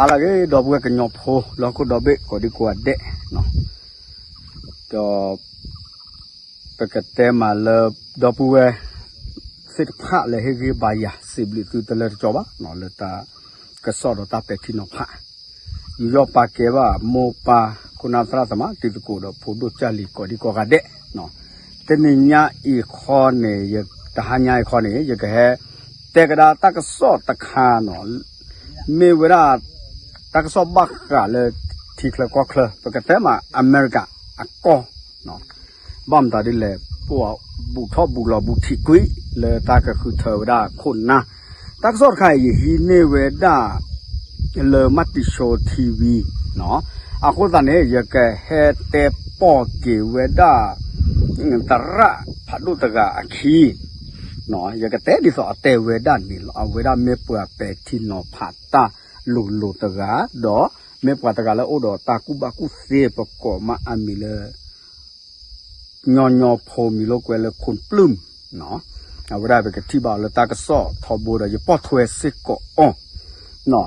အါလၢအဂ့ၤ ဒီပုၢ်ဝဲၢ်ကညီဖိ လၢဟီၣ်ခိၣ်ဒီဘ့ၣ် ကိးဒံကိးဂၤဒဲး, ဒီး ပကတဲမးလၢ ဒီပုၢ်ဝဲၢ်သ့ၣ်တဖၣ်လၢဟ့ၣ်ဂံၢ်ဘါယၤ စံးဘျုးသုတလၢတကီဘၣ် လၢတၢ်ကစီၣ်ဒီးတၢ်ပဲာ်ထံနီၤဖး ယူးယီၣ်ပာ်ကဲဘၣ် မိၢ်ပၢ် ခိၣ်နၢ်သရၣ်သမါ တံၤသကိးဒီးဖိဒိၣ်ကၢ်လံၤ ကိးဒံကိးဂၤဒဲး, တနံၤညါအံၤခီန့ၣ် တဟါညါအံၤခီန့ၣ် ယကဟဲ တဲကဒါတၢ်ကစီၣ်တခါနီၤ, မ့ၢ်ဝဲဒၣ် တၢ်ကစီၣ်ဘၣ်ဃးလၢ ထံချၢကီၢ်ချၢ ပကတဲမး အမဲရကၤအကီၢ် ဘၣ်မတၤဒ်လဲၣ် ပှၤဘူၣ်ထီၣ်ဘူၣ်လီၤဘူးထံးကွံာ် လၢတၢ်ကဃုထၢဝဲဒၣ်ခိၣ်နၢ်, တၢ်ကစီၣ်တခါအံၤ ယဟံးန့ၢ်ဝဲဒၣ် လၢ မၢ်တံၣ်ၡိ ထံဝံ အဃိသတးန့ၣ် ယကဟဲတဲပိာ်က့ၤဝဲဒၣ် သရၣ်ဖးဒိၣ်တဂၤအခံ ယကတဲဒ်သိးအတဲဝဲဒၣ်န့ၣ်လီၤ. အဝဲဒၣ်မ့ၢ်ပှၤပဲာ်ထံနီၤဖးတၢ်လိၤလိၤတဂၤ ဒီးမ့ၢ်ပှၤတဂၤလၢအိၣ်ဒီးတၢ်ကူၣ်ဘၣ်ကူၣ်သ့ ပကိးမးအမံၤလၢ ညီညီဖိ မံၤလိာ်ကွဲလၢ ခိၣ်ပျုၢ် အဝဲဒၣ်ပကထံၣ်ဘၣ်အီၤလၢတၢ်ကစီၣ်ထီဘိဒီး ယပိာ်ထွဲစ့ၢ်ကီးအီၤ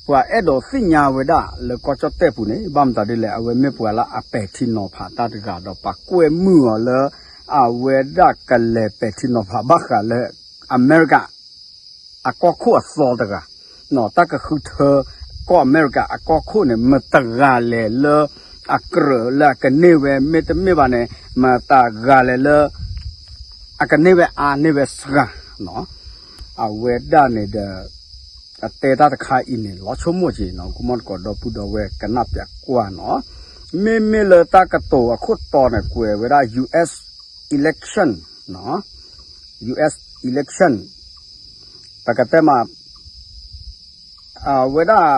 ပှၤအဲၣ်ဒိးသ့ၣ်ညါဝဲဒၣ်လၢကီၢ်ကၠီၣ်တဲၣ်ပူၤန့ၣ် ဘၣ်မတၤဒ်လဲၣ် အဝဲမ့ၢ်ပှၤလၢအပဲာ်ထံနီၤဖးတၢ်တဂၤဒီး ပှၤကွဲမုာ်အီၤလၢ အဝဲဒၣ်ကလဲၤပဲာ်ထံနီၤဖးဘၣ်ဃးလၢ အမဲရကၤ အကီၢ်ခိၣ်အသီတဂၤ, တၢ်ကဃုထၢ ကီၢ်အမဲရကၤအကီၢ်ခိၣ်န့ၣ် မတဂၤလဲၣ်လၢ အကြၢးလၢအကန့ၢ်ဝဲ မ့တမ့ၢ်ဘၣ်န့ၣ် မတဂၤလဲၣ်လၢ အကန့ၢ်ဝဲအါန့ၢ်ဝဲစှၤ အဝဲဒၣ်န့ၣ်ဒီး အတဲတၢ်တခါအံၤန့ၣ် လီၤဆိကမိၣ်က့ၤနီၤ ကမီၣ်တကိးဒီပုၢ်ဒီဝဲၢ်ကနၣ်ပၠးကွၢ်နီၤ, မ့မ့ၢ်လၢတၢ်ကတိၤအခိၣ်တီန့ၣ် ကွဲးဝဲဒၣ် US election, US election ပကတဲမး အဝဲဒၣ်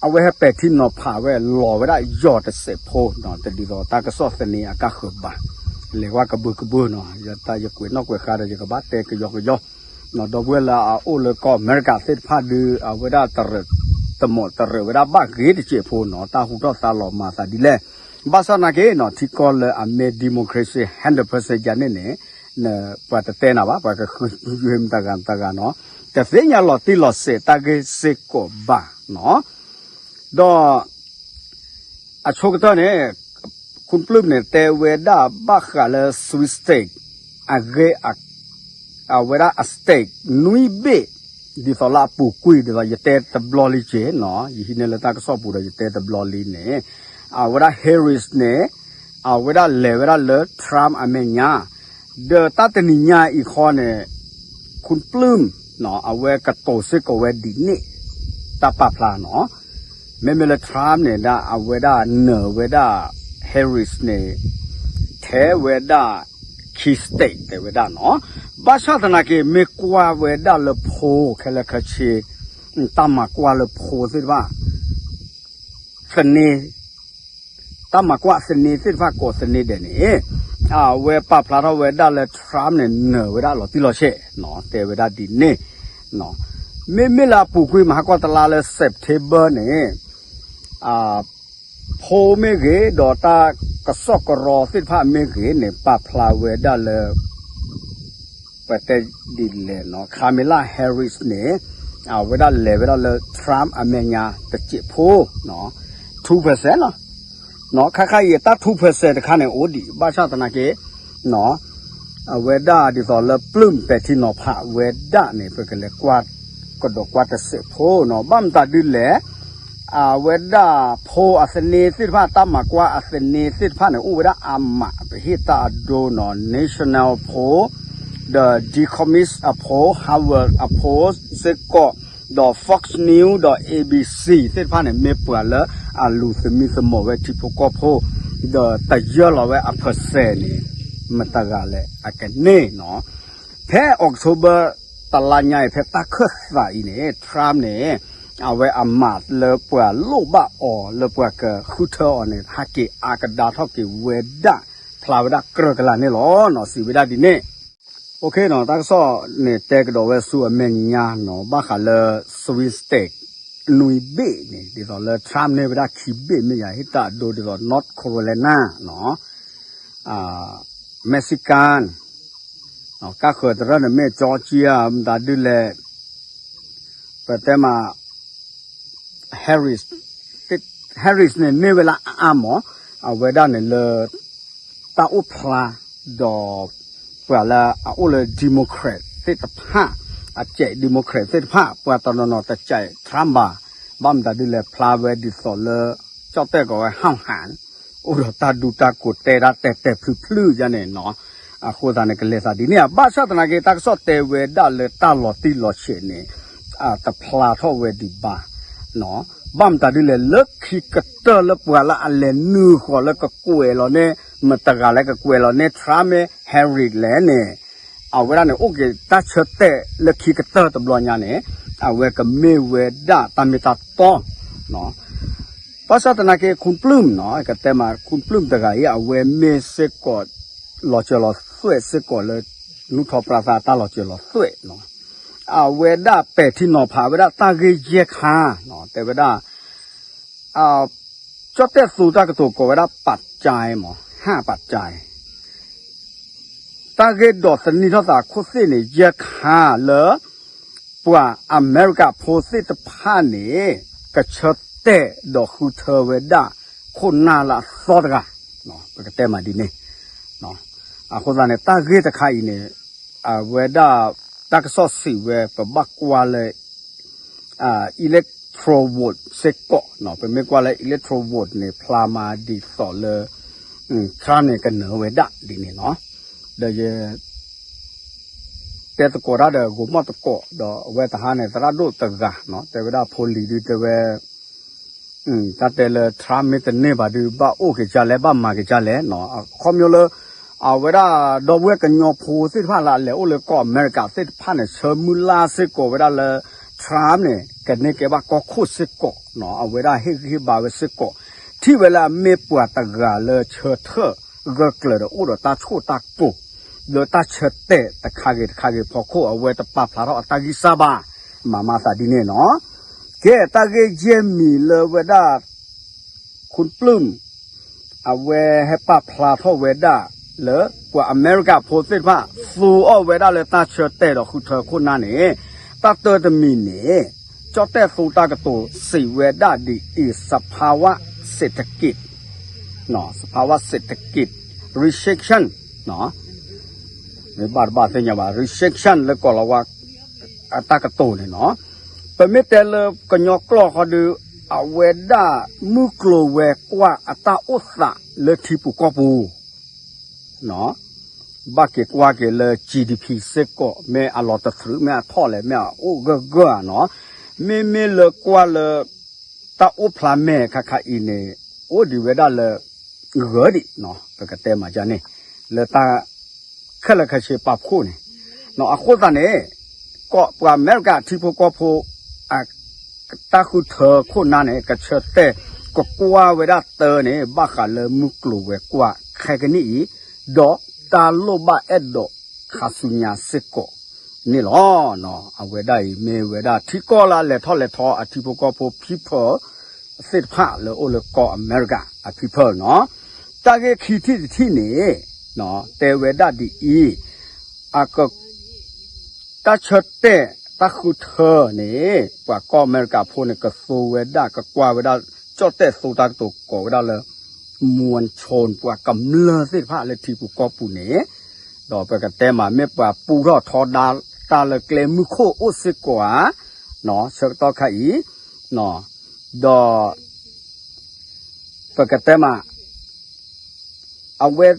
အဝဲဟဲပဲာ်ထံနီၤဖးဝဲ လီၤဝဲဒၣ်ယီၤတစဲးဖိနီၤ တဒ်သိးတၢ်ကစီၣ်သန့အကါဃၢၤဘၣ်, လဲၤဝဲကဘုးကဘုးနီၤ ယတၢ်ယကွဲးနီၣ်ကွဲးဃါဒီး ယကဘၣ်တဲကယီကယီ ဒီပုၢ်ဝဲၢ်လၢအအိၣ်လၢကီၢ်အမဲရကၤသ့ၣ်တဖၣ်ဒုး အဝဲဒၣ်တရၢၣ် တမီၣ်တရၢၣ်ဝဲဒၣ်ဘၣ်ဂ့ၤတစဲးဖိနီၤ တၢ်ဟူထီၣ်သါလီၤမၤသးဒ်လဲၣ်, ဘၣ်ဆၣ်သနာ်က့နီၤ ထံကီၢ်လၢအမ့ၢ် democracy hundred percent ယၤန့ၣ်န့ၣ် ပှၤတတဲနၤဘၣ် ပှၤကဃုမတၤဂၤမတၤဂၤနီၤ တသ့ၣ်ညါလီၤတံၢ်လီၤဆဲးတၢ်ဂ့ၢ်စ့ၢ်ကီးဘၣ်နီၤ, ဒီး အဆိကတၢၢ်န့ၣ် ခိၣ်ပျုၢ်န့ၣ် တဲဝဲဒၣ်ဘၣ်ဃးလၢ Swing State အဂ့ၢ် အဝဲဒၣ်အ state နွံဘ့ၣ် ဒ်သိးလၢအပူၤကွံာ် ဒ်သိးယတဲတဘျီလံက့ၤနီၤ ယဟံးန့ၢ်လၢတၢ်ကစီၣ်ပူၤဒီးယတဲတဘျီလံန့ၣ် အဝဲဒၣ် Harris န့ၣ် အဝဲဒၣ်လဲၤဝဲဒၣ်လၢ Trump အမဲာ်ညါ ဒီးတၢ်တနံၤညါအံၤဃီန့ၣ် ခိၣ်ပျုၢ် အဝဲကတိၤစ့ၢ်ကီးဝဲဒ်န့ၣ် တၢ်ပာ်ဖျါနီၤ မ့မ့ၢ်လၢ Trump န့ၣ်ဒၣ် အဝဲဒၣ်နၢၤဝဲဒၣ် Harris န့ၣ် ထဲဝဲဒၣ် ခံ state တဲဝဲဒၣ်နီၤ, ဘၣ်ဆၣ်သနာ်က့ မ့ၢ်ကွၢ်ဝဲဒၣ်လၢဖိခဲလၢာ်ခဲဆ့ တၢ်မၤကွၢ်လၢဖိသ့ၣ်တဖၣ် သန့ တၢ်မၤကွၢ်သန့သ့ၣ်တဖၣ် ကိးသန့ဒဲးန့ၣ် အဝဲပာ်ဖျါထီၣ်ဝဲဒၣ်လၢ Trump န့ၣ် နၢၤဝဲဒၣ်လီၤတံၢ်လီၤဆဲး တဲဝဲဒၣ်ဒ်န့ၣ် မ့မ့ၢ်လၢအပူၤကွံာ်မဟါကီၢ်တလါလၢ September န့ၣ် ဖိမ့ၢ်ဂ့ၤ ဒီးတၢ်ကစီၣ်ကရီသ့ၣ်တဖၣ်မ့ၢ်ဂ့ၤန့ၣ် ပာ်ဖျါဝဲဒၣ်လၢ ပတဲဒ်လဲၣ်နီၤ Kamala Harris န့ၣ် အဝဲဒၣ်လဲၤဝဲဒၣ်လၢ Trump အမဲာ်ညါတစဲးဖိ two percent လီၤ ခါခါအံၤတၢ် two percent တခါန့ၣ် အိၣ်ဒံး ဘၣ်ဆၣ်သနာ်က့ အဝဲဒၣ်ဒ်သိးလၢပျုၢ်ပဲာ်ထံနီၤဖးဝဲဒၣ်န့ၣ် ပကလဲၤကွၢ် ကဒီးကွၢ်တစဲးဖိနီၤ ဘၣ်မတၤဒ်လဲၣ် အဝဲဒၣ်ဖိအသန့သ့ၣ်တဖၣ် တၢ်မၤကွၢ်အသန့သ့ၣ်တဖၣ်န့ၣ် အိၣ်ဝဲဒၣ်အါမး ပဟ့ၣ်တၢ်အဒိနီၤ National Poll ဒီး The Economist အ poll, Harvard အ poll စ့ၢ်ကီး ဒီး Fox News ဒီး A B C သ့ၣ်တဖၣ်န့ၣ် မ့ၢ်ပှၤလၢအလူၤသမံသမိးဝဲထံဖိကီၢ်ဖိ ဒီးတယၢၢ်လီၤဝဲအ percent န့ၣ် မတၤဂၤလဲၣ်အကန့ၢ်နီၤ ဖဲ October တလါညါအံၤ ဖဲတၢ်ခၢၣ်သးအံၤန့ၣ် Trump န့ၣ် အဝဲအမၤလၢပှၤလိၣ်ဘၣ်အီၤလၢပှၤကဃုထၢအီၤန့ၣ် ဟဲက့ၤအါကဒါထီၣ်က့ၤဝဲဒၣ် ဖျါဝဲဒၣ်ကြၢးကလာ်န့ၣ်လီၤ စံးဝဲဒၣ်ဒ်န့ၣ် တၢ်ကစီၣ်န့ၣ် တဲကဒီးဝဲဆူအမဲာ်ညါနီၤ ဘၣ်ဃးလၢ Swing State နွံဘ့ၣ်န့ၣ် ဒ်သိးလၢ Trump န့ၢ်ဝဲဒၣ်ခံဘ့ၣ်မ့ၢ်ယၤ ဟ့ၣ်တၢ်အဒိဒ်သိး North Carolina နီၤ Michigan ကါဃၢၤတရၢၢ်န့ၣ်မ့ၢ် Georgia မတၤဒ်လဲၣ် ပတဲမး Harris သ့ၣ် Harris န့ၣ်မ့ၢ်ဝဲလၢအအါမး အဝဲဒၣ်န့ၣ်လၢ တၢ်အိၣ်ဖျါ ဒီး ပှၤလၢအအိၣ်လၢ Democrat သ့ၣ်တဖၣ် အစဲး Democrat သ့ၣ်တဖၣ် ပှၤတနီၤနီၤတစဲး Trump ဘၣ်, ဘၣ်မတၤဒ်လဲၣ် ဖျါဝဲဒ်သိးလၢ ကၠီၣ်တဲၣ်ကိးဝဲ ဟၣ်ဟၣ် အိၣ်ဒီးတၢ်ဒူတၢ်ကိးတဲဒၣ်တဲာ်တဲာ်ဖျုးဖျုးယါန့ၣ်နီၤ, အဃိသတးန့ၣ် ကလဲၤသးဒ်န့ၣ်ဧါ, ဘၣ်ဆၣ်သနာ်က့ တၢ်ကစီၣ်တဲဝဲဒၣ်လၢတၢ်လီၤတံၢ်လီၤဆဲးန့ၣ် တဖျါထီၣ်ဝဲဒံးဘၣ်, ဘၣ်မတၤဒ်လဲၣ် လၢခံကတၢၢ်လၢပှၤလၢအလဲၤနုာ်ဃီၤလၢကကွဲးလီၤန့ၢ် မတၤတဂၤလၢကကွဲးလီၤန့ၢ် Trump မ့ၢ် Harris လဲၣ်န့ၣ် အဝဲဒၣ်န့ၣ်အိၣ်က့ၤတၢ်ဆၢတဲာ်လၢခံကတၢၢ်တဘျီညါန့ၣ် အဝဲကမ့ၢ်ဝဲဒၣ်တၢ်မ့ၢ်တၢ်တီ ဘၣ်ဆၣ်သနာ်က့ Khun Plum နီၤ ကတဲမး Khun Plum တဂၤအံၤ အဝဲမ့ၢ်စ့ၢ်ကီး လီၤစၢၤလီၤသွဲၣ်စ့ၢ်ကီးလၢ နူၢ်ထီၣ်ပြသးတၢ်လီၤစၢၤလီၤသွဲၣ်နီၤ, အဝဲဒၣ်ပဲာ်ထံနီၤဖးဝဲဒၣ်တၢ်ဂ့ၢ်ယဲၢ်ခါ တဲဝဲဒၣ် ကၠီၣ်တဲၣ်သူတၢ်ကတိၤကိးဝဲဒၣ် ပာ်ကၠဲမး ဟၣ်ပာ်ကၠဲ တၢ်ဂ့ၢ်ဒိးသန့ၤထီၣ်သးခိၣ်သ့ၣ်န့ၣ် ယဲၢ်ခါလၢ ပှၤအမဲရကၤဖိသ့ၣ်တဖၣ်န့ၣ် ကဆၢတဲာ်ဒီးဃုထၢဝဲဒၣ် ခိၣ်နၢ်လၢအသီတဂၤ, ပကတဲမးဒ်န့ၣ်, အဃိသတးန့ၣ် တၢ်ဂ့ၢ်တခါအံၤန့ၣ် အဝဲဒၣ် တၢ်ကစီၣ်စံးဝဲ ပဘၣ်ကွၢ်လၢ electoral vote စ့ၢ်ကီး, ပမ့ၢ်ကွၢ်လၢ electoral vote န့ၣ် ဖျါမးဒ်သိးလၢ Trump န့ၣ်ကနၢၤဝဲဒၣ်ဒ်န့ၣ်နီၤ, ဒီးယ တဲသကိးတၢ်ဒီး ဂိၤမီၣ်သကိး ဒီးအဝဲတဟါန့ၣ် သရၣ်ဒိၣ်တဂၤနီၤ တဲဝဲဒၣ်ဖိလံၤဒုတဲဝဲ တၢ်တဲလၢ Trump မ့ၢ်တန့ၢ်ဘၣ်ဒု ဘၣ်အိၣ်က့ၤကလဲၣ် ဘၣ်မၤက့ၤကလဲၣ်နီၤ, အခီပညီလၢ အဝဲဒၣ်ဒီပုၢ်ဝဲၢ်ကညီဖိသ့ၣ်တဖၣ်လၢအလဲၤအိၣ်လၢကီၢ်အမဲရကၤသ့ၣ်တဖၣ်န့ၣ် ဆၢမုၢ်လၢ်စ့ၢ်ကီးဝဲဒၣ်လၢ Trump န့ၣ် ကန့ၢ်ကဲဘၣ်ကီၢ်ခိၣ်စ့ၢ်ကီးနီၤ, အဝဲဒၣ်ဟ့ၣ်ဂံၢ်ဟ့ၣ်ဘါဝဲစ့ၢ်ကီး, ထံၣ်ဝဲလၢအမ့ၢ်ပှၤတဂၤလၢဆၢထၢၣ်ဂၢၢ်ကျၢၤဒီးအိၣ်ဒီးတၢ်ဆိၣ်တၢ်ကိၤ လၢတၢ်ဆၢတဲာ်တခါဂ့ၤတခါဂ့ၤဖီခိၣ် အဝဲတပာ်ဖျါထီၣ်အတၢ်ဂံၢ်စၢ်ဘၣ်, မၤမၤသးဒ်န့ၣ်နီၤ, ကဲတၢ်ဂ့ၢ်ယဲၢ်မံၤလၢဝဲဒၣ် Khun Plum အဝဲဟဲပာ်ဖျါထီၣ်ဝဲဒၣ်လၢ ပှၤအမဲရကၤဖိသ့ၣ်တဖၣ် သူအီၤဝဲဒၣ်လၢတၢ်ဆၢတဲာ်ဒီးဃုထၢခိၣ်နၢ်န့ၣ်, တၢ်တၢတမံၤန့ၣ် ကၠီၣ်တဲၣ်သူတၢ်ကတိၤစံးဝဲဒၣ်ဒ်အံၤ စဖါဝါ เศรษฐกิจ စဖါဝါ เศรษฐกิจ recession မ့ၢ်ဘၣ်တဘၣ်သ့ၣ်ညါဘၣ် recession လၢကီၢ်လီၤဝါ အတၢ်ကတိၤန့ၣ်နီၤ, ပမ့ၢ်တဲလၢကညီကျိာ်ဃီဒုး အဝဲဒၣ်မုၢ်ကျိၤဝဲၤကွာ်အတၢ်အိၣ်သးလၢထံပူၤကီၢ်ပူၤ ဘၣ်က့ၤကွၢ်က့ၤလၢ GDP စ့ၢ်ကီး မ့ၢ်အလီၤတသြုး မ့ၢ်အထီၣ်လဲၣ် မ့ၢ်အအိၣ်ဂၢၢ်ဂၢၢ်ဧါနီၤ, မ့မ့ၢ်လၢကွၢ်လၢ တၢ်အိၣ်ဖျါမဲာ်ခါခါအံၤန့ၣ် အိၣ်ဒံးဝဲဒၣ်လၢ ဂၢၢ်ဒံး ပကတဲမးယါန့ၣ် လၢတၢ် ခဲလၢာ်ခဲဆ့ပာ်ဖှိၣ်န့ၣ်, အဃိသတးန့ၣ် ကီၢ်ပှၤအမဲရကၤထံဖိကီၢ်ဖိ အ တၢ်ဃုထၢခိၣ်နၢ်န့ၣ် ကဆၢတဲာ် ကကွၢ်ဝဲဒၣ်တၢ်န့ၣ် ဘၣ်ဃးလၢမုၢ်ကျိၤဝဲၤကွာ်ခဲကနံၣ်အံၤ ဒီးတၢ်လိၣ်ဘၣ်အဲၣ်ဒိးခါဆူညါစ့ၢ်ကီးန့ၣ်လီၤ. အဝဲဒၣ်အံၤမ့ၢ်ဝဲဒၣ်ထံကီၢ်လၢအလဲၤထီၣ်လဲၤထီအထံဖိကီၢ်ဖိ people သ့ၣ်တဖၣ်လၢအိၣ်လၢကီၢ်အမဲရကၤအ people နီၤ. တၢ်ဂ့ၢ်ခံထံၣ်တထံၣ်န့ၣ် တဲဝဲဒၣ်ဒ်အံၤ, အက တၢ်ဆၢတဲာ်တၢ်ဃုထၢန့ၣ် ပှၤကီၢ်အမဲရကၤဖိန့ၣ် ကသိဝဲဒၣ် ကကွၢ်ဝဲဒၣ် ကၠီၣ်တဲၣ်သိတၢ်ကတိၤကိးဝဲဒၣ်လၢ မွန်ချို ပှၤကမျၢၢ်သ့ၣ်တဖၣ်လၢထံပူၤကီၢ်ပူၤန့ၣ်, ဒီးပကတဲမး မ့ၢ်ပှၤပူထီၣ်ထီဒါတၢ်လၢကျဲမုၢ်ခိၣ်အိၣ်စ့ၢ်ကီးဧါ, ဆၢကတီၢ်ခါအံၤ, ဒီး ပကတဲမး အဝဲ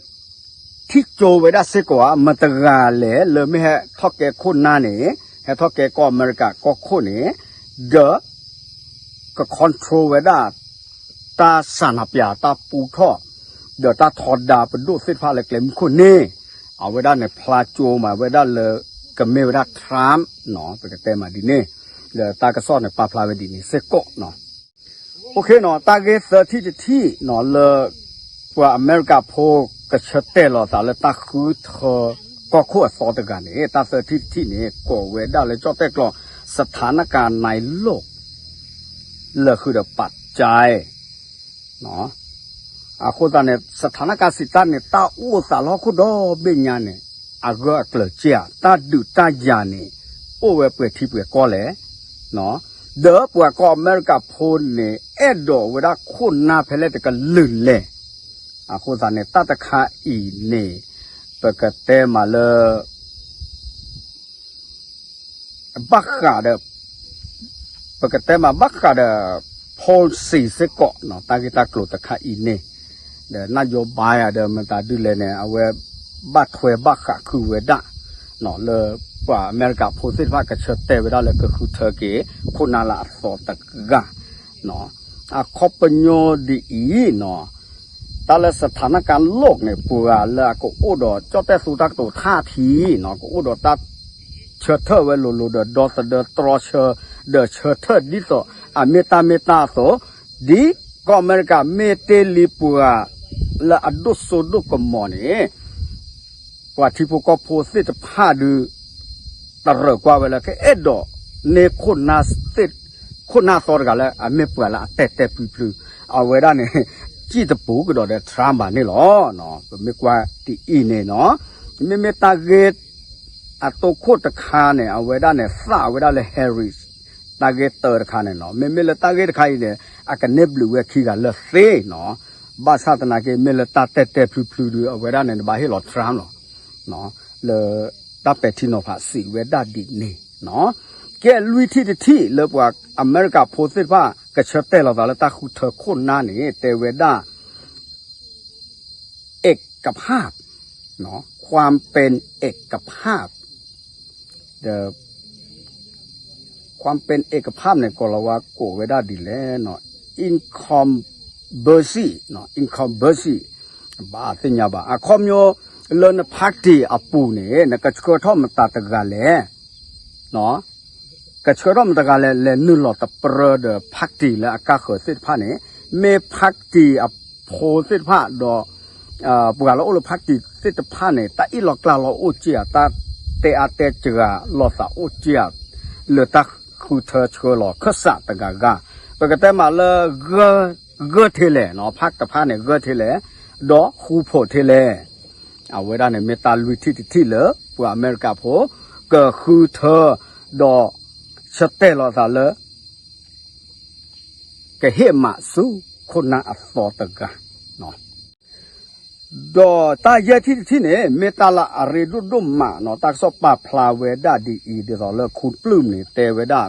ထံၣ်ကၠိဝဲဒၣ်စ့ၢ်ကီးဧါ, မတၤတဂၤလဲၣ် လၢမ့ၢ်ဟဲထီၣ်ကဲခိၣ်နၢ်န့ၣ်, ဟဲထီၣ်ကဲကီၢ်အမဲရကၤကီၢ်ခိၣ်န့ၣ်, ဒီး က control ဝဲဒၣ် တၢ်ဆန္ဒပြ တၢ်ပူထီၣ် ဒီးတၢ်ထီဒါပဒိၣ်သ့ၣ်တဖၣ်လၢကျဲမုၢ်ခိၣ်န့ၣ်, အဝဲဒၣ်န့ၣ်ဖျါကၠိမးဝဲဒၣ်လၢ ကမ့ၢ်ဝဲဒၣ် Trump နီၤ, ပကတဲမးဒ်န့ၣ်, လၢတၢ်ကစီၣ်န့ၣ်ပာ်ဖျါဝဲဒ်န့ၣ်စ့ၢ်ကီးနီၤ. အိၣ်ခ့နီၤ, တၢ်ဂ့ၢ်သၢထံၣ်တထံၣ်နီၤ လၢ ပှၤအမဲရကၤဖိကဆၢတဲာ်လီၤသးလၢတၢ်ဃုထၢကီၢ်ခိၣ်အသီတဂၤန့ၣ်, တၢ်သၢထံၣ်တထံၣ်န့ၣ် ကိးဝဲဒၣ်လၢကၠီၣ်တဲၣ်ကျိာ် สถานการณ์ในโลก လၢဃုာ်ဒီး ปัจจัย အဃိသတးန့ၣ် สถานการณ์ စံးတၢ်န့ၣ် တၢ်အိၣ်သးလၢဟီၣ်ခိၣ်ဒီဘ့ၣ်ညါန့ၣ် အဂၢၢ်အကျၢၤကဲဧါ, တၢ်ဒုးတၢ်ယၤန့ၣ် အိၣ်ဝဲပှဲၤထံပှဲၤကီၢ်လဲၣ်, ဒီးပှၤကီၢ်အမဲရကၤဖိန့ၣ် အဲၣ်ဒိးဝဲဒၣ်ခိၣ်နၢ်ဖဲလဲၣ်တကလုာ်လဲၣ်. အဃိသတးန့ၣ် တၢ်တခါအံၤန့ၣ် ပကတဲမးလၢ ဘၣ်ဃးဒီး ပကတဲမးဘၣ်ဃးဒီး policy စ့ၢ်ကီး တၢ်ဂ့ၢ်တၢ်ကျိၤတခါအံၤန့ၣ် ဒီး နၣ်ယိၤဘါယၤ ဒီးမတၤဒုလဲၣ်န့ၣ် အဝဲဘၣ်ထွဲဘၣ်ဃးဃုာ်ဝဲဒၣ် လၢပှၤအမဲရကၤဖိသ့ၣ်တဖၣ်ကဆၢတဲာ်ဝဲဒၣ်လၢကဃုထၢက့ၤ ခိၣ်နၢ်လၢအသီတဂၤ အခီပညီဒ်အံၤနီၤ, တၢ်လၢ สถานการณ์โลก န့ၣ် ပှၤလၢအကအိၣ်ဒီးကၠီၣ်တဲၣ်သူတၢ်ကတိၤထၣ်ထံနီၤ ကအိၣ်ဒီးတၢ်ဆၢထၢၣ်ဝဲလိၤလိၤဒီး ဒီသဒၢတြီဆၢ ဒီးဆၢထၢၣ်ဒ်သိးအမ့ၢ်တၢ်မ့ၢ်တၢ်အသိး, ဒ်ကီၢ်အမဲရကၤမ့ၢ်တ့ၢ်လံပှၤလၢအဒိၣ်စိဒိၣ်ကမီၤန့ၣ် ပှၤထံဖိကီၢ်ဖိသ့ၣ်တဖၣ်ဒုး တရၢၢ်ကွၢ်ဝဲလၢကအဲၣ်ဒိးန့ၢ် ခိၣ်နၢ်သီတဂၤလၢအမ့ၢ်ပှၤလၢအတဲာ်တဲာ်ဖျုဖျု, အဝဲဒၣ်န့ၣ် စံၣ်တပူၤကဒီးဒီး Trump ဘၣ်န့ၣ်လီၤ. ပမ့ၢ်ကွၢ်ဒ်အံၤန့ၣ်နီၤ, မ့မ့ၢ်တၢ်ဂ့ၢ် အတိခိၣ်တခါန့ၣ် အဝဲဒၣ်န့ၣ် သးဝဲဒၣ်လၢ Harris တၢ်ဂ့ၢ်တၢတခါန့ၣ်နီၤ, မ့မ့ၢ်လၢတၢ်ဂ့ၢ်တခါအံၤန့ၣ် အကန့ၢ်ဘျုးဝဲခံဂၤလၢသ့နီၤ, ဘၣ်ဆၣ်သနာ်က့ မ့ၢ်လၢတၢ်တဲာ်တဲာ်ဖျုဖျုဒုး အဝဲဒၣ်န့ၣ် နဘၣ်ဟ့ၣ်လီၤ Trump လီၤ. လၢတၢ်ပဲာ်ထံနီၤဖးစံးဝဲဒၣ်ဒ်န့ၣ်နီၤ, ကဲလွံၢ်ထံၣ်တထံၣ်လၢပှၤအမဲရကၤဖိသ့ၣ်တဖၣ် ကဆၢတဲာ်လီၤသးလၢတၢ်ဃုထၢခိၣ်နၢ်န့ၣ် တဲဝဲဒၣ် เอกภาพ ความเป็นเอกภาพ ဒီး ความเป็นเอกภาพ န့ၣ် ကိၤလၤဝါကိးဝဲဒၣ်ဒ်လဲၣ်နီၤ, incumbency, incumbency ဘၣ်သ့ၣ်ညါဘၣ် အခီပညီ လၢန party အပူၤန့ၣ် နကဆှၢထီၣ်မတၤတဂၤလဲၣ် ကဆှၢထီၣ်မတၤတဂၤလဲၣ် လဲၤနုာ်လီၤတပြၢဒီး party လၢအကါဃၢၤသ့ၣ်တဖၣ်န့ၣ်, မ့ၢ် party အဖိသ့ၣ်တဖၣ်ဒီး ပှၤလၢအိၣ်လၢ party သ့ၣ်တဖၣ်န့ၣ် တၢ်အ့ၣ်လိာ်ကျါလိာ်အိၣ်က့ဧါ, တၢ်တဲအါတဲစှၤလိာ်သးအိၣ်က့ဧါ, လၢတၢ်ဃုထၢဆှၢလီၤခၢၣ်စးတဂၤဂၤ, ပကတဲမးလၢ ဂၢၢ်ထံးလဲၣ်နီၤ, party တဖၣ်န့ၣ် ဂၢၢ်ထံးလဲၣ်, ဒီးဃူဖိးထံးလဲၣ် အဝဲဒၣ်န့ၣ် မ့ၢ်တၢ်လွံၢ်ထံၣ်တထံၣ်လၢ ပှၤအမဲရကၤဖိ ကဃုထၢ ဒီး ဆၢတဲာ်လီၤသးလၢ ကဟ့ၣ်မးဆူခိၣ်နၢ်အသီတဂၤ ဒီးတၢ်ယဲၢ်ထံၣ်တထံၣ်န့ၣ် မ့ၢ်တၢ်လၢအရ့ဒိၣ်ဒိၣ်မးနီၤ, တၢ်ကစီၣ်ပာ်ဖျါဝဲဒၣ်ဒ်အံၤ ဒ်သိးလၢ ခူပျုၢ်န့ၣ် တဲဝဲဒၣ်သး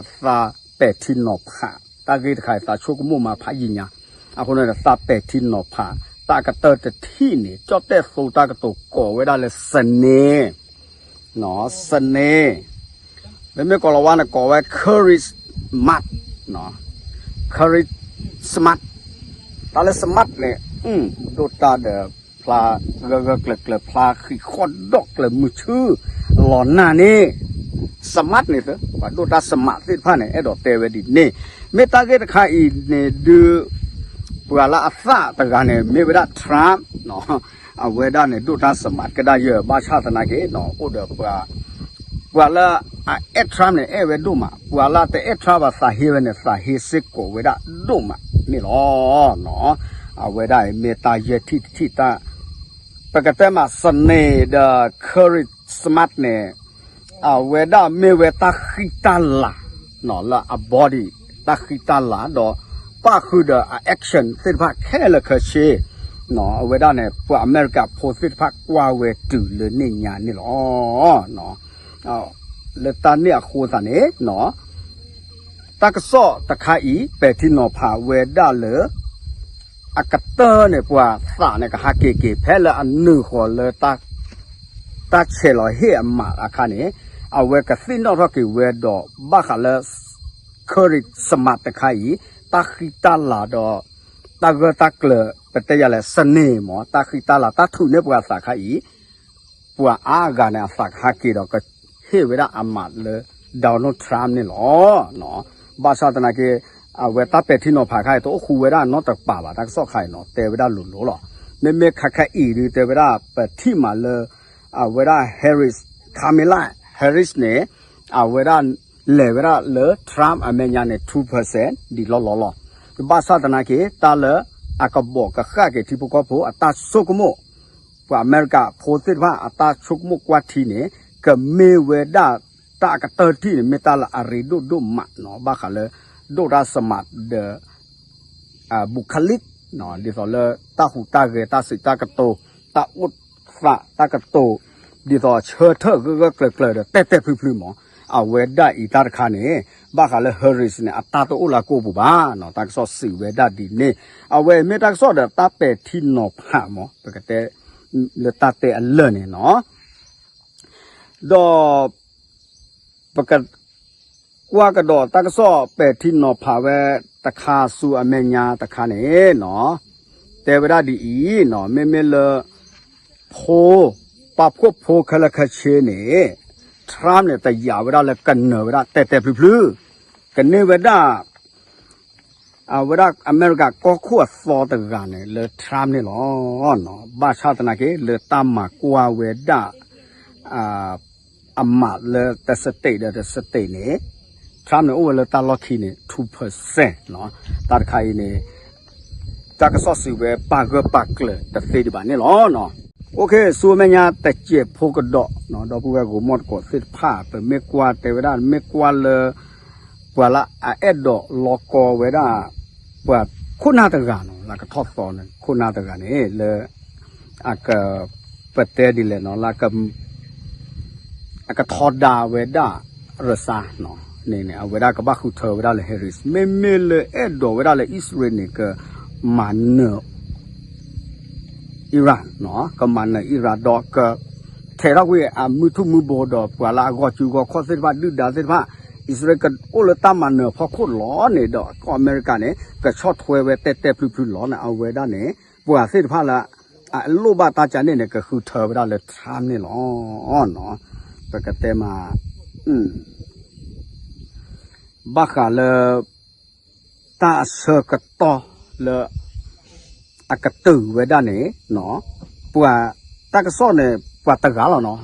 ပဲာ်ထံနီၤဖး, တၢ်ဂ့ၢ်တခါအံၤ သးဆိကမိၣ်မၤဖးယံာ်ညါ, အဃိန့ၣ် သးပဲာ်ထံနီၤဖး, တၢ်ကတၢၢ်တထံၣ်န့ၣ် ကၠီၣ်တဲၣ်သိတၢ်ကတိၤကိးဝဲဒၣ်လၢ စနေ, စနေ, မ့မ့ၢ်ကိၤလၤဝါန့ၣ်ကိးဝဲ Christmas, Christmas, တၢ်လၢ smart န့ၣ် ဒိၣ်တၢ်ဒီးဖျါဂၢၢ်ဂၢၢ်ကျၢၤကျၢၤ ဖျါဃံးဃီၣ်ဒီးကျၢၤမုာ်ဆူ လီၤနၢ်န့ၣ် smart န့ၣ် ပှၤဒိၣ်တၢ် smart သ့ၣ်တဖၣ်န့ၣ် အဲၣ်ဒိးတဲဝဲဒ်န့ၣ်, မ့ၢ်တၢ်ဂ့ၢ်တခါအံၤန့ၣ်ဒုး ပှၤလၢအသးတဂၤန့ၣ် မ့ၢ်ဝဲဒၣ် Trump အဝဲဒၣ်န့ၣ် ဒိၣ်တၢ် smart ကဒါယဲၢ် ဘၣ်ဆၣ်သနာ်က့ အိၣ်ဒီးပှၤ ပှၤလၢအအဲၣ် Trump န့ၣ် အဲၣ်ဝဲဒိၣ်မး, ပှၤလၢတအဲၣ် Trump ဘၣ်သးဟ့ဝဲန့ၣ် သးဟ့စ့ၢ်ကီးဝဲဒၣ်ဒိၣ်မးန့ၣ်လီၤ. အဝဲဒၣ်အံၤမ့ၢ်တၢ်ယဲၢ်ထံၣ်တထံၣ်တၢ် ပကတဲမး စနေ ဒီး Christmas န့ၣ် အဝဲဒၣ်မ့ၢ်ဝဲတၢ်ဃံတၢ်လၤ လၢအ body တၢ်ဃံတၢ်လၤဒီး ပၣ်ဃုာ်ဒီးအ action သ့ၣ်တဖၣ်ခဲလၢာ်ခဲဆ့ အဝဲဒၣ်န့ၣ် ပှၤအမဲရကၤဖိသ့ၣ်တဖၣ်ကွၢ်ဝဲတုၤလၢန့ၣ်ညါန့ၣ်လီၤ. လၢတၢ်န့ၣ်အဃိသတးန့ၣ် တၢ်ကစီၣ်တခါအံၤ ပဲာ်ထံနီၤဖးဝဲဒၣ်လၢ အကတၢၢ်န့ၣ် ပှၤသးန့ၣ် ကဟးက့ၤက့ၤ ဖဲလၢအနုာ်ဃီၤလၢ တၢ်ဆဲးလီၤဟ့ၣ်အမးအခါန့ၣ် အဝဲကသ့ၣ်နီၣ်ထီၣ်က့ၤဝဲဒီး ဘၣ်ဃးလၢ Christmas တခါအံၤ တၢ်ဃံတၢ်လၤဒီး တၢ်ဂၢၢ်တၢ်ကျၢၤ ပတဲယၤလဲၣ် စနေ မ့ၢ် တၢ်ဃံတၢ်လၤ တၢ်ထုးန့ၢ်ပှၤသးခါအံၤ ပှၤအါဂၤန့ၣ် အသးကဟးက့ၤဒီး ကဟ့ၣ်ဝဲဒၣ်အမးလၢ Donald Trump န့ၣ်လီၤ. ဘၣ်ဆၣ်သနာ်က့ အဝဲတၢ်ပဲာ်ထံနီၤဖးခါအံၤ တအိၣ်ဃူဝဲဒၣ်နီတကပၤဘၣ် တၢ်ကစီၣ်ခါအံၤနီၤ တဲဝဲဒၣ်လိၤလိၤလီၤ. မ့မ့ၢ်ခဲခါအံၤဒုး တဲဝဲဒၣ် ပထံၣ်မးလၢ အဝဲဒၣ် Harris, Kamala Harris န့ၣ် အဝဲဒၣ်လဲၤဝဲဒၣ်လၢ Trump အမဲာ်ညါန့ၣ် two percent ဒံးလီၤလီၤလီၤ. ဘၣ်ဆၣ်သနာ်က့ တၢ်လၢအကဘီၣ်ကဃၣ်က့ၤထံဖိကီၢ်ဖိအတၢ်ဆိကမိၣ် ပှၤအမဲရကၤဖိသ့ၣ်တဖၣ်အတၢ်ဆိကမိၣ်ကွၢ်ထံန့ၣ် ကမ့ၢ်ဝဲဒၣ်တၢ်ကတၢၢ်ထံၣ်န့ၣ် မ့ၢ်တၢ်လၢအရ့ဒိၣ်ဒိၣ်မးနီၤ ဘၣ်ဃးလၢ ဒိၣ်တၢ် smart ဒီး ဘူခလံး ဒ်သိးလၢတၢ်ဟူးတၢ်ဂဲၤ တၢ်စံးတၢ်ကတိၤ တၢ်အိၣ်သးတၢ်ကတိၤ ဒ်သိးဆၢထၢၣ်ဂၢၢ်ဂၢၢ်ကျၢၤကျၢၤဒီး တဲာ်တဲာ်ဖျုးဖျုးမး. အဝဲဒၣ်အံၤတၢ်တခါန့ၣ် ဘၣ်ဃးလၢ Harris န့ၣ် အတၢ်တအိၣ်လၢအကိာ်ပူၤဘၣ်နီၤ. တၢ်ကစီၣ်စံးဝဲဒၣ်ဒ်န့ၣ် အဝဲမ့ၢ်တၢ်ကစီၣ်ဒီးတၢ်ပဲာ်ထံနီၤဖးမး ပကတဲ လၢတၢ်တဲအလၢာ်န့ၣ်နီၤ. ဒီး ပက ကွၢ်ကဒီးတၢ်ကစီၣ်ပဲာ်ထံနီၤဖးဝဲတခါဆူအမဲာ်ညါတခါန့ၣ်နီၤ, တဲဝဲဒၣ်ဒ်အံၤနီၤ, မ့မ့ၢ်လၢ ဖိ ပာ်ဖှိၣ်ဖိခဲလၢာ်ခဲဆ့န့ၣ် Trump န့ၣ် တယာ်ဝဲဒၣ်လၢကနၢၤဝဲဒၣ်တဲာ်တဲာ်ဖျုးဖျုး, ကန့ၢ်ဝဲဒၣ် အဝဲဒၣ်အမဲရကၤကီၢ်ခိၣ်အသီတဂၤန့ၣ် လၢ Trump န့ၣ်လီၤ. ဘၣ်ဆၣ်သနာ်က့ လၢတၢ်မၤကွၢ်ဝဲဒၣ် အမးလၢတ state ဒီးတ state န့ၣ် Trump န့ၣ် အိၣ်ဝဲလၢတၢ်လီၢ်ခံန့ၣ် two percent နီၤ. တၢ်တခါအံၤန့ၣ် တၢ်ကစီၣ်စံးဝဲပာ်ဂၢၢ်ပာ်ကျၢၤတသ့ဒံးဘၣ်န့ၣ်လီၤ. အိၣ်ခ့ ဆူမဲာ်ညါတစဲးဖိကဒီးနီၤ, ဒီပုၢ်ဝဲၢ်ဂီၤမီၢ်တကိးသ့ၣ်တဖၣ် ပမ့ၢ်ကွၢ်တဲဝဲဒၣ် မ့ၢ်ကွၢ်လၢ ပှၤလၢအအဲၣ်ဒိးလီကီဝဲဒၣ် ပှၤခိၣ်နၢ်တဂၤနီၤ, လၢကထီၣ်သီန့ၣ် ခိၣ်နၢ်တဂၤန့ၣ် လၢ အက ပတဲဒ်လဲၣ်နီၤ, လၢ အကထီဒါဝဲဒၣ် ရစါနီၤ, န့ၣ်န့ၣ် အဝဲဒၣ်ကဘၣ်ဃုထၢဝဲဒၣ်လၢ Harris မ့မ့ၢ်လၢအဲၣ်ဒိးဝဲဒၣ်လၢ အံၣ်စရ့လးန့ၣ် ကမၤနၢၤ Iran နီၤ, ကမၤနၢၤ Iran ဒီးက ထဲးထီၣ်ကွံာ်အမုၢ်ထူၣ်မုၢ်ဘိဒီး ပှၤလၢအဂီၢ်စုဂီၢ်ခီၣ်သ့ၣ်တဖၣ် ဒုၣ်ဒါသ့ၣ်တဖၣ် အံၣ်စရ့လးကအိၣ်လၢတၢ်မၤနၢၤဖီခိၣ်လီၤန့ၣ်ဒီး ကီၢ်အမဲရကၤန့ၣ် ကဆီၣ်ထွဲဝဲတဲာ်တဲာ်ဖျုးဖျုးလီၤန့ၣ် အဝဲဒၣ်န့ၣ် ပှၤသ့ၣ်တဖၣ်လၢ အလိၣ်ဘၣ်တၢ်ကန့ၣ်န့ၣ် ကဃုထၢဝဲဒၣ်လၢ Trump န့ၣ်လီၤ. ပကတဲမး ဘၣ်ဃးလၢ တၢ်အဆၢကတီၢ်လၢ အကတၢၢ်ဝဲဒၣ်န့ၣ် ပှၤ တၢ်ကစီၣ်န့ၣ် ပှၤတဂၤလီၤနီၤ.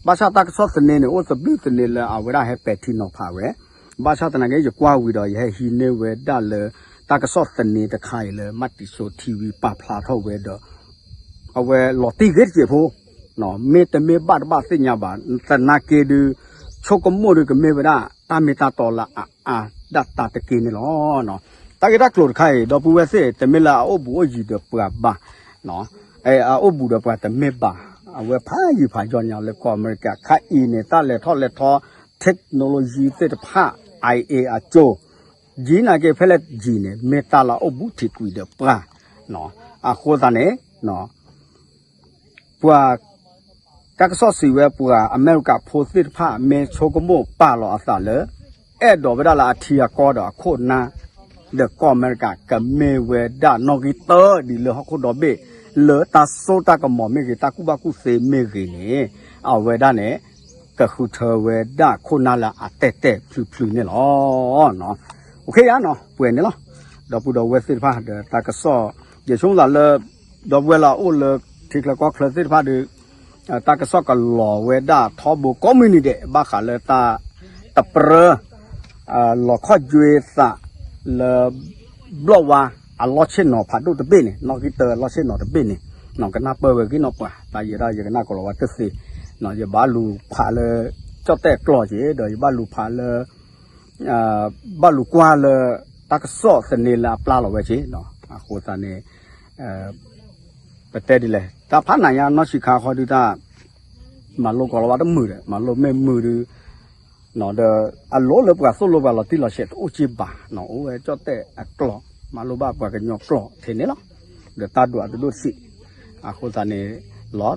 ဘၣ်ဆၣ်တၢ်ကစီၣ်သန့န့ၣ် အိၣ်သဘျုၣ်သန့လၢအဝဲဒၣ်ဟဲပဲာ်ထံနီၤဖးဝဲ, ဘၣ်ဆၣ်သနာ်က့ ယကွၢ်ဝံၤဒီး ယဟဲဟံးန့ၢ်ဝဲဒၣ်လၢ တၢ်ကစီၣ်သန့တခါအံၤလၢ မၤတံၤစိ TV ပာ်ဖျါထီၣ်ဝဲဒီး အဝဲလီၤတံၢ်ဂ့ၤတစဲးဖိ မ့တမ့ၢ်ဘၣ်တဘၣ်သ့ၣ်ညါဘၣ်, သနာ်က့ဒုး ဆိကမိၣ်ဒုးကမ့ၢ်ဝဲဒၣ် တၢ်မ့ၢ်တၢ်တီလၢအအါဒၣ်တၢ်တက့ၢ်န့ၣ်လီၤ. တၢ်ဂ့ၢ်တၢ်ကျိၤတခါအံၤ ဒီပုၢ်ဝဲၢ်သ့ၣ် တမ့ၢ်လၢအအိၣ်ဘူးအိၣ်ယံၤဒီးပှၤဘၣ်, အအိၣ်ဘူးဒီးပှၤတမ့ၢ်ဘၣ်, အဝဲဖးယံၤဖးယီၤညါလၢကီၢ်အမဲရကၤခါအံၤန့ၣ် တၢ်လဲၤထီၣ်လဲၤထီ technology သ့ၣ်တဖၣ် IA အကၠိ ယံၤနာ်က့ ဖဲလဲၣ်ယံၤန့ၣ် မ့ၢ်တၢ်လၢအအိၣ်ဘူးထံးကွံာ်ဒီးပှၤ, အဃိသတးန့ၣ် ပှၤ တၢ်ကစီၣ်စံးဝဲပှၤအမဲရကၤဖိသ့ၣ်တဖၣ် မ့ၢ်ဆိကမိၣ်ပာ်လီၤအသးလၢ အဲၣ်ဒိးဝဲဒၣ်လၢအထံအကီၢ်ဒီးအခိၣ်နၢ် ဒီးကီၢ်အမဲရကၤ ကမ့ၢ်ဝဲဒၣ်နီၣ်ဂံၢ်တၢဒ်လၢဟီၣ်ခိၣ်ဒီဘ့ၣ် လၢတၢ်စိတၢ်ကမီၤမ့ၢ်ဂ့ၤ တၢ်ကူၣ်ဘၣ်ကူၣ်သ့မ့ၢ်ဂ့ၤန့ၣ် အဝဲဒၣ်န့ၣ် ကဃုထၢဝဲဒၣ်ခိၣ်နၢ်လၢအတဲာ်တဲာ်ဖျုးဖျုးန့ၣ်လီၤ. အိၣ်ခ့ယါနီၤ ပှဲၤန့ၣ်လီၤ. ဒီပုၢ်ဒီဝဲၢ်သ့ၣ်တဖၣ်ဒီးတၢ်ကစီၣ် ယဆိကမိၣ်သးလၢ ဒီပုၢ်ဝဲၢ်လၢအအိၣ်လၢထံချၢကီၢ်ချၢသ့ၣ်တဖၣ်ဒီး တၢ်ကစီၣ်ကလီၤဝဲဒၣ်ထီဘိကိးမုၢ်နံၤဒဲး ဘၣ်ဃးလၢတၢ်တပြၢ လီၤခီၣ်ကွ့သးလၢ ဘျီၣ်ဝါအလီၢ်ဆ့ၣ်နီၤဖးဒိၣ်တဘ့ၣ်န့ၣ် နီၣ်ဂံၢ်တၢအလီၢ်ဆ့ၣ်နီၤတဘ့ၣ်န့ၣ် ကနၢ်ပၢၢ်ဝဲဂ့ၤနီၣ်ပှၤ တၢ်ယဲဒၣ်ယကနၣ်ကိးလီၤဝဲတသ့ ယဘၣ်လူၤဖးလၢ ကၠီၣ်တဲၣ်ကျိာ်က့ၤ ဒီးယဘၣ်လူၤဖးလၢ ဘၣ်လူၤကွၢ်လၢ တၢ်ကစီၣ်သန့လၢအပျၢ်လီၤဝဲက့ၤ အဃိသတးန့ၣ် ပတဲဒ်လဲၣ် တၢ်ဖးနးညါနီၢ်ဆံးခါဃီဒုးတၢ် မၤလိကိးလီၤဝဲတမုာ်ဒီး မၤလိမ့ၢ်မုာ်ဒုး ဒီးအလိၣ်လၢပှၤသိၣ်လိပှၤလီၤတံၢ်လီၤဆဲးတအိၣ်က့ဘၣ် အိၣ်ဝဲကၠီၣ်တဲၣ်အကျိာ် မၤလိဘၣ်ပှၤကညီကျိာ်ထဲန့ၣ်လီၤ. ဒီးတၢ်ဒွးတဒိၣ်တဆံး အဃိသတးန့ၣ် လီၤ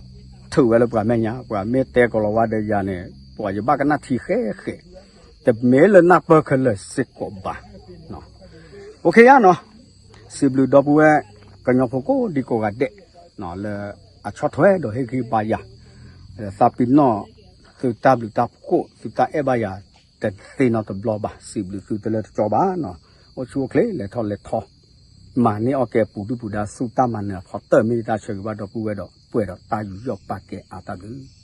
ထုးဝဲလၢပှၤမဲာ်ညါ ပှၤမ့ၢ်တဲကိးလီၤဝဲဒီးယၤန့ၣ် ပှၤယဘၣ်ကနၣ်ထံဃဲဃဲ တမ့ၢ်လၢနၢ်ပၢၢ်ခဲလၢာ်စ့ၢ်ကီးဘၣ် အိၣ်ခ့ယါနီၤ စံးဘျုးဒီပုၢ်ဝဲၢ် ကညီဖိကိးဒံကိးဂၤဒဲး လၢအဆီၣ်ထွဲဒီးဟ့ၣ်ဂံၢ်ဘါယၤ သးပ့ၤနီၣ် သုတၢ်ဘျုးတၢ်ဖှိၣ် သုတၢ်အဲၣ်ဘၣ်ယၤ တသ့နီတဘျီဘၣ် စံးဘျုးသုတလၢတကီဘၣ်နီၤ အိၣ်ဆူၣ်အိၣ်ချ့ လဲၤထီၣ်လဲၤထီ မၤန့ၢ်အီၣ်ကဲပူၤဒုၣ်ပူၤဒါ ဆူတၢ်မၤနၢၤအဖီတၢၢ် မ့ၢ်ယတၢ်ဆၢဂ့ၤဘၣ်ဒီပုၢ်ဝဲၢ်ဒီး ပှဲၤဒီးတၢ်ယူးယီၣ်ပာ်ကဲအါတၢ်ဘျုး